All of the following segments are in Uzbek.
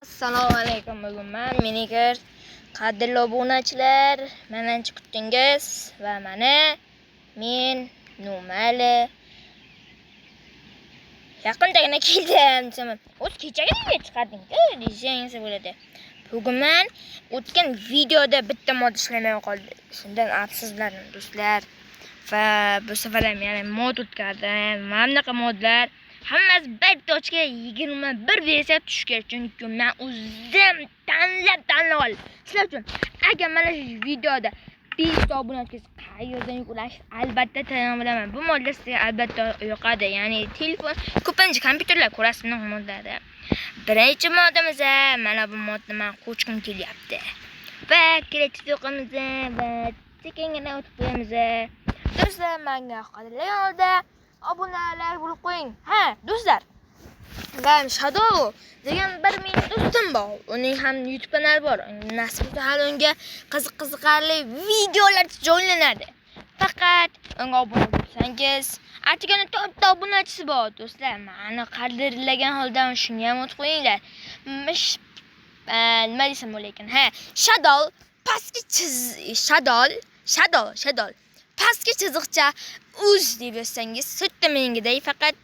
Assalomu alaykum, bugun man Miniker. Qadrli obunachilar, mendan kutdingiz va mana men Numali yaqindagina keldim desam, o'zi kechagina video chiqarding-ku desangiz bo'ladi. Bugun man o'tgan videoda bitta mod ishlamay qoldi. Shundan afsuslandim do'stlar. Va bu safar ham yana mod o'tkazdim. Mana bunaqa modlar hammasi bir tochka 21 versiya tushgan, chunki men o'zim tanlab oldim. Sizlar uchun agar mana shu videoda 5 ta obuna kelsa, qayerdan yuklash albatta bilaman. Bu modlar sizga albatta yoqadi. Ya'ni telefon, ko'pincha kompyuterlar ko'rasiz bunaqa modlarni. Birinchi modimiz mana bu modni men qo'shgim kelyapti. Va kreativ yoqamiz va sekingina o'tib qo'yamiz. Do'stlar, menga qadrli yo'lda obunalar bo'lib qo'ying. Ha, do'stlar. Va Shadow degan bir mening do'stim bor. Uning ham YouTube kanali bor. Nasib etsa hali unga qiziq-qiziqarli videolar joylanadi. Faqat unga obuna bo'lsangiz, atigani to'rtta obunachisi bor do'stlar. Meni qadrlagan holda shunga ham o'tib qo'yinglar. Nima desam bo'lar ekan? Ha, Shadow pastki Shadow pastki chiziqcha uz deb yozsangiz, sutta mengiday faqat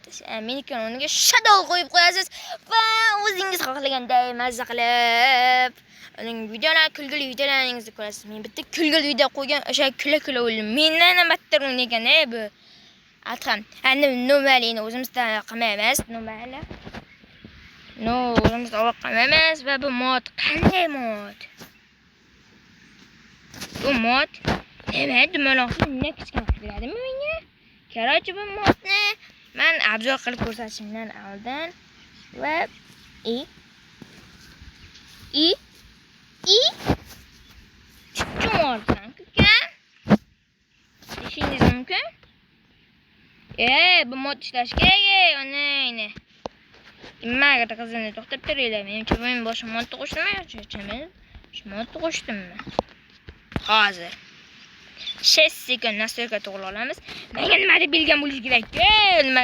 meniki o'rniga Shadow qo'yib qo'yasiz va o'zingiz xohlaganday mazza qilib uning videolar, kulgili videolaringizni ko'rasiz. Men bitta kulgili video qo'ygan, o'sha kula-kula o'ldim. Mendan ham battar o'ynagan bu. Atxam. Endi nomalini o'zimizdan qilmaymiz, nomali. No, o'zimizda olib qilmaymiz va bu mod qanday mod? Bu mod nima dumaloqni nima kichkina qilib beradimi menga? Короче, bu modni men obzor qilib ko'rsatishimdan oldin va i i i tushunarsan uka deyishingiz mumkin. Bu mod ishlash kerak, uni. Nimaga qizini to'xtab turinglar. Menimcha men boshqa modni qo'shdim, shu modni qo'shdimmi? Hozir 6 sekund nastroyka to'g'ri olamiz. Menga nima deb bilgan bo'lish kerak? Nima?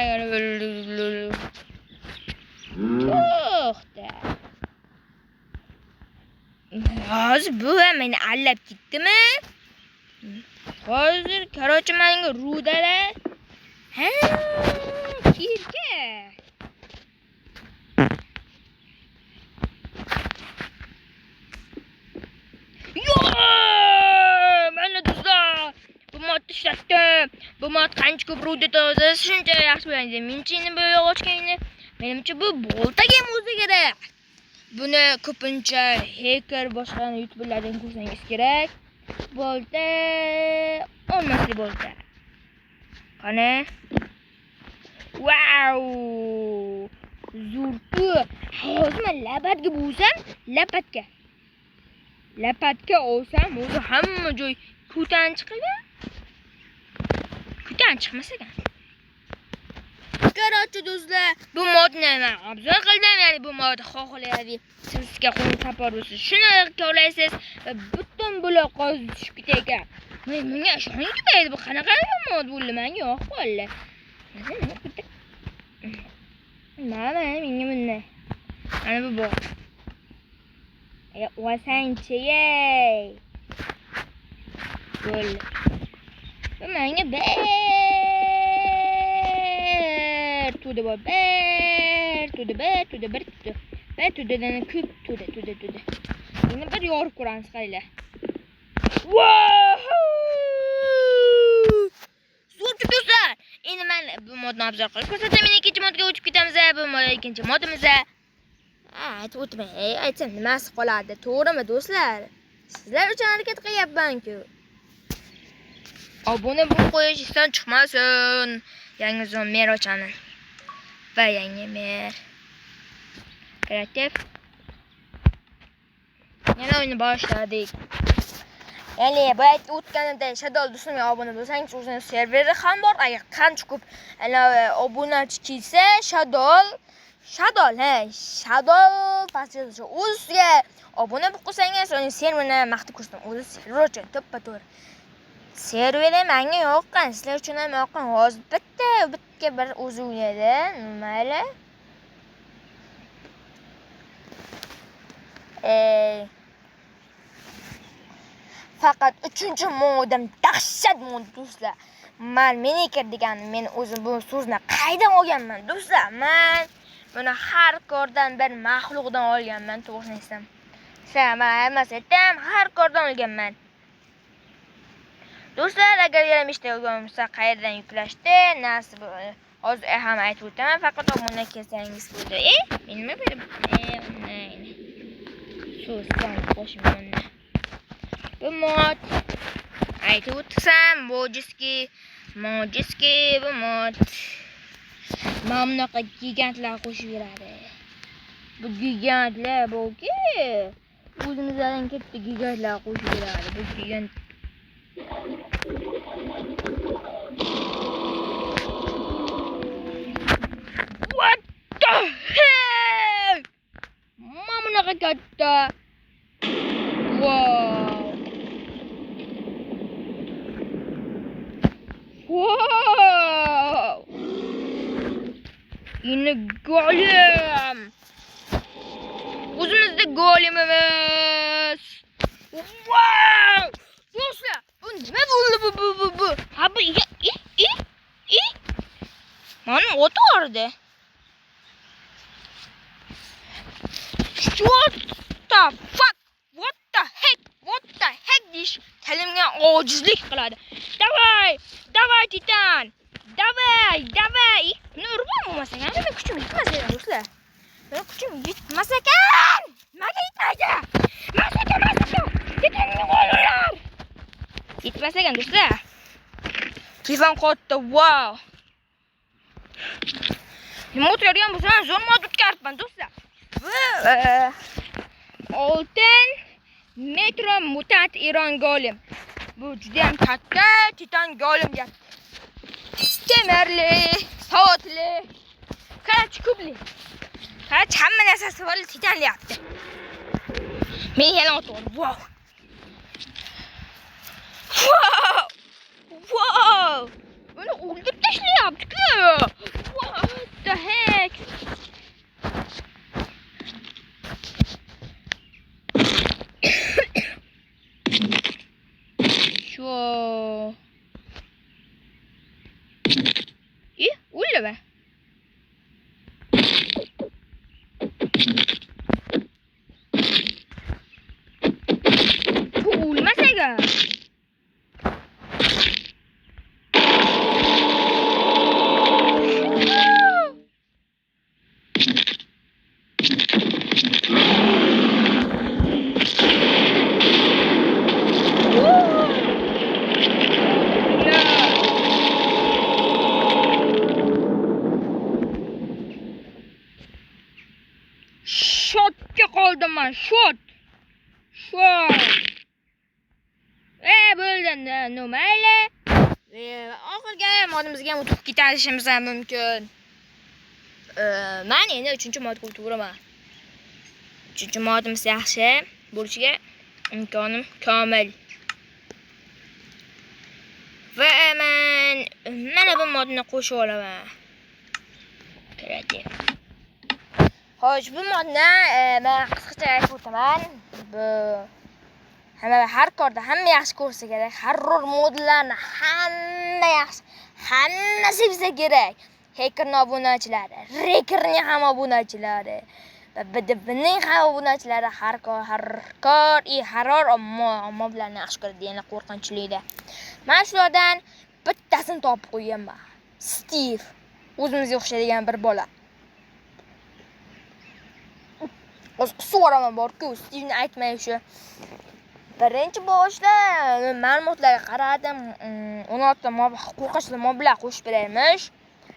To'xta. Hozir bu meni allab ketdimi? Hozir, короче, menga rudalar. Ha, kirka. Yo'q! Mana do'stlar, bu modni ishlatdim. Bu mod qancha ko'p ruda tozasa, shuncha yaxshi bo'ladi. Menimcha endi bu yog'ochga, menimcha bu boltaga ham o'zi kerak. Buni ko'pincha hacker boshqa youtuberlardan ko'rsangiz kerak. Bolta, olmasli bolta. Qani? Wow! Zo'rku. Hozir men labatga bo'lsam, lapatka. Lapatka olsam, o'zi hamma joy kutan chiqadi. Kutan chiqmas ekan. Короче, do'stlar, bu modni men obzor qildim. Ya'ni bu mod xohlayavi sizga qo'yib topar bo'lsa, shuni ko'rlaysiz va butun buloq qoz tushib ketar ekan. Men bunga ishonmaydi, bu qanaqa mod bo'ldi, menga yoqib qoldi. Mana menga bunday. Mana bu bor. Olsangchi, ey. Bo'ldi. Bu menga bir tuda bor. Bir tuda, bir tuda, bir tuda. Bir tudadan ko'p tuda, tuda, tuda. Endi bir yorib ko'ramiz, qaranglar. Wow! Zo'r do'stlar. Endi men bu modni obzor qilib ko'rsataman. Ikkinchi modga o'tib ketamiz. Bu mod ikkinchi modimiz. Aytib o'tmay, aytsam nimasi qoladi, to'g'rimi do'stlar? Sizlar uchun harakat qilyapman-ku. Obuna bo'lib qo'yish esdan chiqmasin. Yangi mer ochaman. Va yangi mer. Kreativ. Yana o'yinni boshladik. Ya'ni bu aytib o'tganimda Shadow do'stimga obuna bo'lsangiz, o'zining serveri ham bor. Agar qancha ko'p obunachi kelsa, Shadow ha, Shadow pastga o'ziga obuna bo'lib qo'ysangiz, uning serverini maqtab ko'rsatam. O'zi server uchun to'ppa-to'g'ri. Serveri menga yoqqan, sizlar uchun ham yoqqan. Hozir bitta bir o'zi o'ynaydi. Mayli. Faqat 3-modim dahshat mod do'stlar. Man meniker degan, men o'zim bu so'zni qaydan olganman do'stlar? Man buni har kordan bir maxluqdan olganman, to'g'risini aytsam. Sizlar man hammasi aytdim, har kordan olganman. Do'stlar, agar yana ishda bo'lsa, qayerdan yuklashdi, nasib hozir ham aytib o'taman, faqat obuna kelsangiz bo'ldi. Men nima berib, so'zdan qo'shman. Bu mod aytib o'tsam, mojiski bu mod. Mana bunaqa gigantlar qo'shib beradi. Bu gigantlar bo'lki, o'zimizdan katta gigantlar qo'shib beradi. Bu gigant What the heck? Mana bunaqa katta. Wow. Wow. Yine golem. O'zimizda golemimiz. Wow. Do'stlar, bu nima bo'ldi bu? Ha bu i. Mana o'tardi. What the fuck? What the heck? What the heck deyish tilimga ojizlik qiladi. Davay, davay Titan. Davay, davay. Buni urib bo'lmasa ekan, meni kuchim yetmas ekan do'stlar. Meni kuchim yetmas ekan. Nimaga yetmaydi? Masaka, masaka. Titanni qo'llar. Yetmas ekan do'stlar. Telefon qotdi. Wow. Nima o'tkazgan bo'lsam, zo'r mod o'tkazibman do'stlar. Bu oltin metro mutant Iron golem. Bu juda ham katta titan golem deyapti. Temirli, soatli, qarach kubli. Qarach hamma narsasi bor titan deyapti. Men yana o'tib, wow. Wow! Wow! Buni o'ldirib tashlayapti-ku. What the heck? Shu. O'ldimi? Bu o'lmas agar. Shotga qoldim man, shot. Shot. Bo'ldi, no mayli. Oxirgi modimizga ham o'tib ketishimiz ham mumkin. Men endi 3-modga o'taveraman. 3-modimiz yaxshi bo'lishiga imkonim komil. Va men mana bu modni qo'shib olaman. Kreativ. Xo'sh, bu modni men qisqacha aytib o'taman. Bu hamma har korda hamma yaxshi ko'rsa kerak. Horror modlarni hamma yaxshi, hamma sevsa kerak. Hackerning obunachilari, Wreckerning ham obunachilari, BDBning ham obunachilari har kor i horror moblarni yaxshi ko'radi, yana qo'rqinchlikda. Men shulardan bittasini topib qo'yganman. Steve, o'zimizga o'xshaydigan bir bola. O'z qusib bor-ku, Steveni aytmay o'sha. Birinchi boshda ma'lumotlarga qaradim, 16 ta mob qo'rqinchli moblar qo'shib beramiz.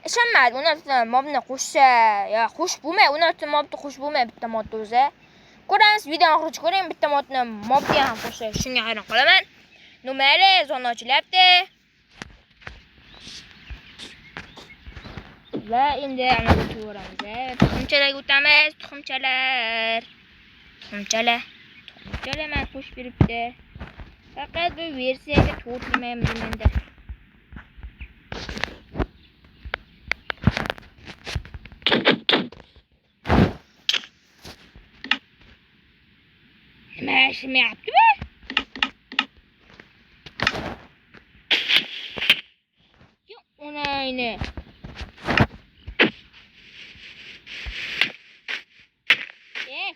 Ishonmadim, 16 ta mobni qo'shsa, yo qo'shib bo'lmay, 16 ta mobni qo'shib bo'lmay bitta modda o'zi. Ko'ramiz, video oxirigacha ko'ring, bitta modni mobga ham qo'shsa, shunga hayron qolaman. Ну mayli, zona ochilyapti. Va endi ana o'taveramiz. Tuxumchalarga o'tamiz, tuxumchalar. Tuxumchalar. Tuxumchalar men qo'shib beribdi. Faqat bu versiyaga to'g'ri menda. Nima ishlamayapti bu? Onayni.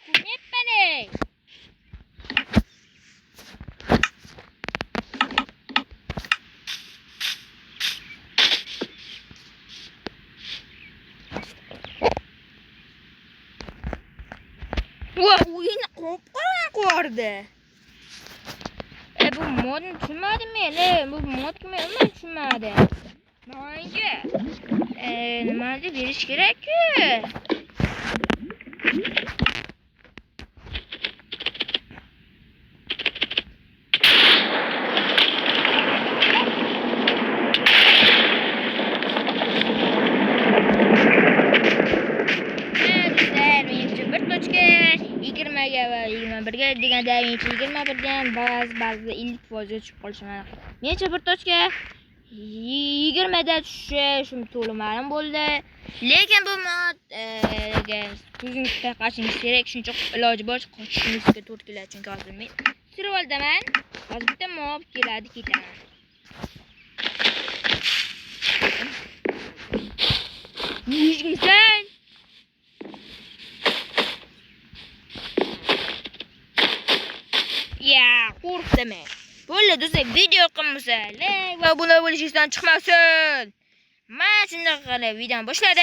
Ko'rmayapman ey. Va o'yinni qop-qora qilardi. Bu modni tushunmadim men. Bu mod kim men tushunmadim. Menga nimani berish kerak-ku? Menimcha 1.20ga va 21ga deganda menimcha 21 dan ba'zida 50% ga tushib qolishi ma'lum. Menimcha 1.20 da tushishi shu to'g'ri ma'lum bo'ldi. Lekin bu mod ko'zingiz payqashingiz kerak, shuncha iloji bor qochishingizga to'g'ri keladi, chunki hozir men survaldaman. Hozir bitta mob keladi, ketaman. Nishimsan? Ya, qo'rqdim. Bo'ldi do'stlar, video qilmasa, like va obuna bo'lishingizdan chiqmasin. Mana shunday qilib videoni boshladim.